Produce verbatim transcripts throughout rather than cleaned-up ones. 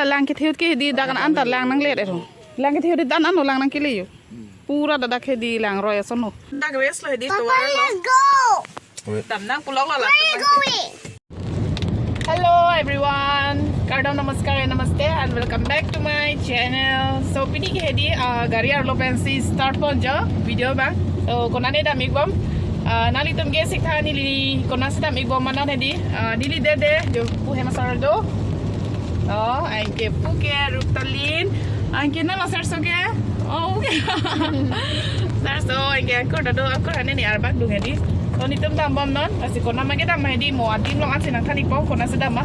Lang kethe ahut ke hedi dak an ta lang nanglet ero. Lang kethe ahut dan ano lang nangkele yo. Pura dadak hedi lang roi ason no. Dak rest lo hedi. Papa, let's go. Dam nang pulang lo. Where are you going? Hello everyone. Kardom, namaskar, namaste and welcome back to my channel. So pini ke hedi, uh, gari arlo pensi start ponjo video abang. So konane dam-ik bom. Uh, nanglitum ke sik tha neli konatsi dam-ik bom ma non hedi. Uh, neli dede jo pu hem asar do. Oh, anke pu ke Ruptalin. Anke nang lo sir so ke. Oh, okay. Sir so anke angkur ta do, angkur hane ni arbak dung hedi. So nelitum dam bom non. Lasi konat ma kedam hedi, mo adim long ansi nangthan-ik bom konatsi dam ma.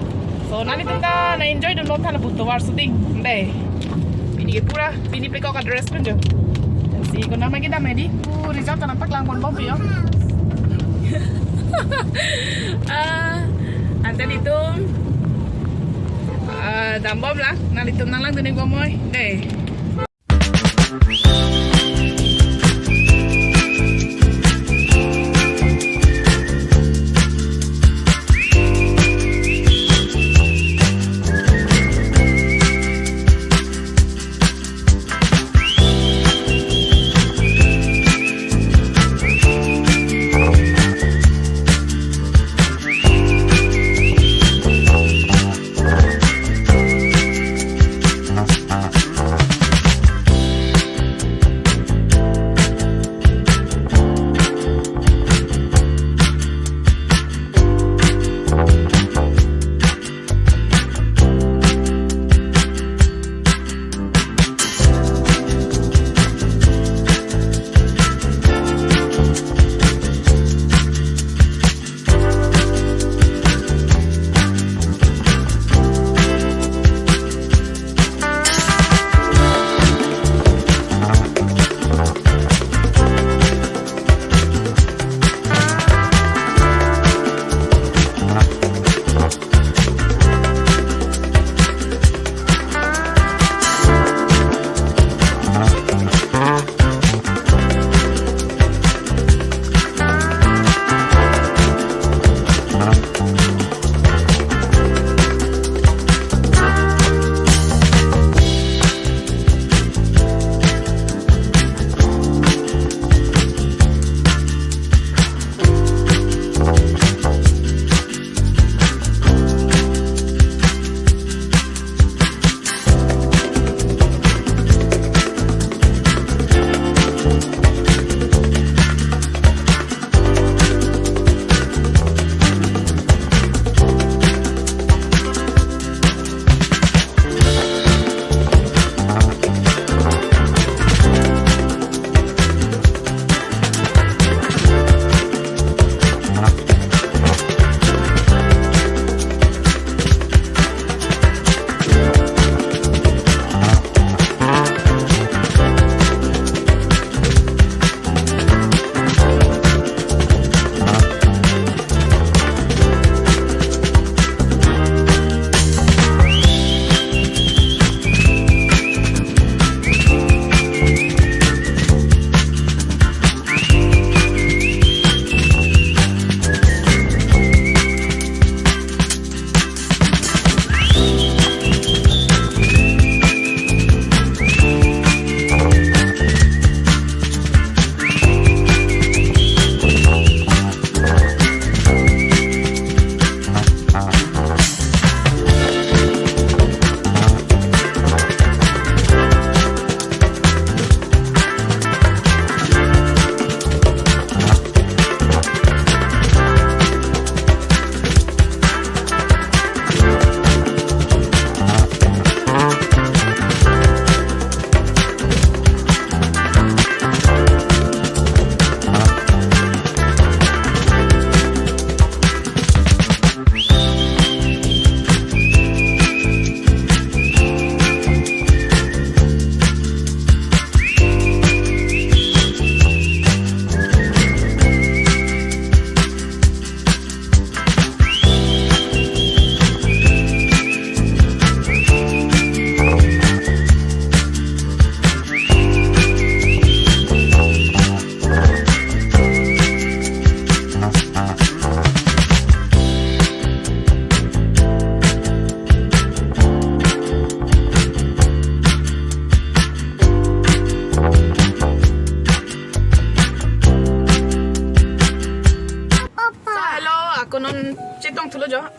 So nanglitum ta nang-enjoy dun bom tha lapu tovar shooting. Dei. Pini ke pura, pini pekok a-dress pun jo. Lasi konat ma kedam hedi. Pu reserve ta nangpaklang pon bom pi yo. Ah, ante nelitum, ah, dam bom lang, nanglitum nanglang dun-ik bom oi. Dei.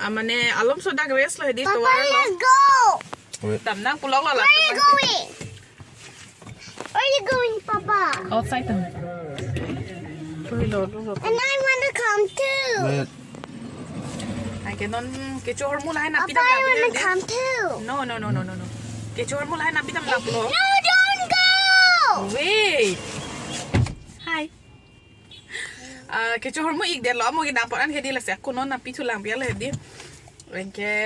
Mane alomso dak rest lo hedi. Papa, tovar lo. Let's go. Wait. Damnang pulang lo. Where are you latum. Going? Where are you going, Papa? Outside. Koi lo, lo, lo. And I wanna come too. Wait. Anke non kecho ahormu lahai napi Papa, dam I wanna lapi dam de. Come too. No, no, no, no, no, no. Kecho ahormu lahai napi dam lapu lo. No, don't go. Wait. Hi. Ah, kecho ahormu ik det lo, amo ke dam pon an hedi lasi, ako non napi thu lang bial hedi. Anke.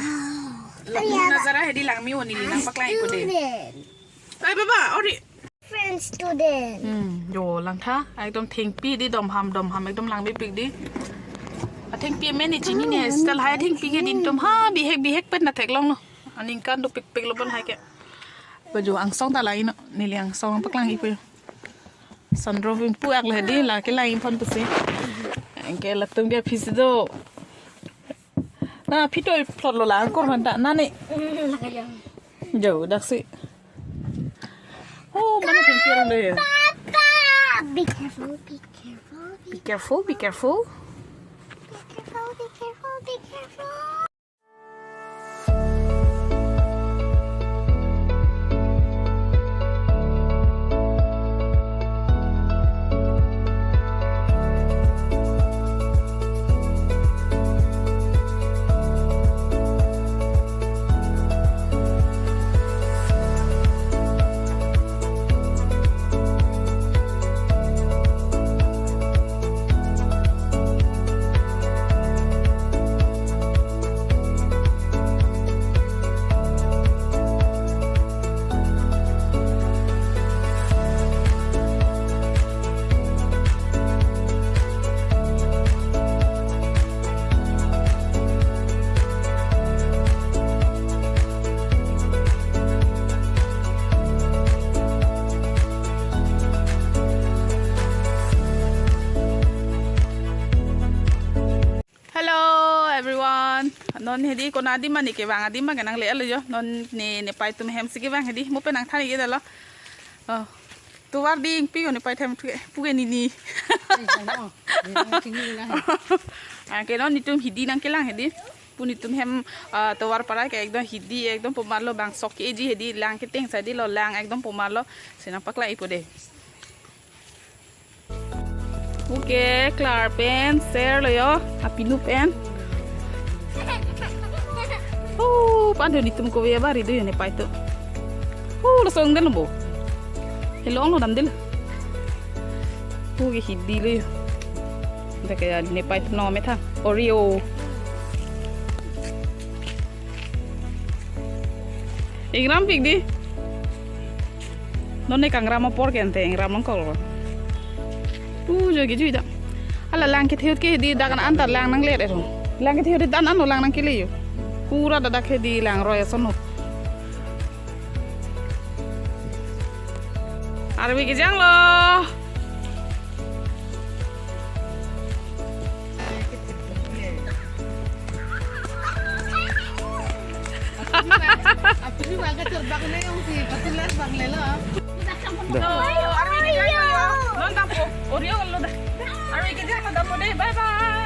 Wow. La, ayan. Nazara hedi langme-o, neli nangpaklang-ikpo de. Student. Ai, Baba, ori. Friend student. Hmm, jo, langtha, ekdom thengpi di domham, domham, ekdom langmepik di. Athengpi amen ne chinine, style hai athengpi ke din tom ha, bihek, bihek pen na theklonglo. Aningkan dopikpik lo bon hai ke. Baju angsong ta lang-iknon, neli angsong paklang-ikpo. Sunroof ingpu ak le hedi, la kelang-ik pon pusi. Anke latum ke aphi si do. Na, aphi toi plot lo lang kor man ta, na ne. Jo, daksi. Oh, mana pengkir lo ya. Papa, be careful, be careful, be Be careful, be careful. Be careful, be careful, be careful. Hello everyone. Non hedi konat adim ma ne kevang adim ma kenangle lo jo. Non ne nepei atum hem si kevang hedi. Mo pen nangthan-ik det lo. Oh. Tovar dingpi ko nepei atum thu pu ke nini. Anke non netum hidi nangkelang hedi. Pu netum hem, ah, tovar parai ke ekdom hidi, ekdom pumar lo, bang sok ke-eji hedi, lang keteng sa di lo, lang ekdom pumar lo. Si nangpaklang-ikpo de. Okay, klar pen, share lo jo, apinu pen. Oh, pan do netum kove abari do jo nepei atum. Oh, laso-ong det lo bo. Helong lo dam det lo. Oh, ke hidi lo jo. Dak ke nepei atum lo me tha. Oreo. Ingrampik di. Non ne kangram apor ke ante ingram nangkok lo. Pu jo ke jui da. Hala lang kethe ahut ke di dak an ta lang nanglet ero. Lang kethe ahut di dan an lo lang nangkele jo. Pura dadak ke di langroi ason lo. Arve kejang lo. Apuni bang kachor bang le ong si, pati las bang le lo. Dah. Oh, arve kejang lo. Non dampo, Oreo lo dah. Arve kejang lo dampo de, bye bye.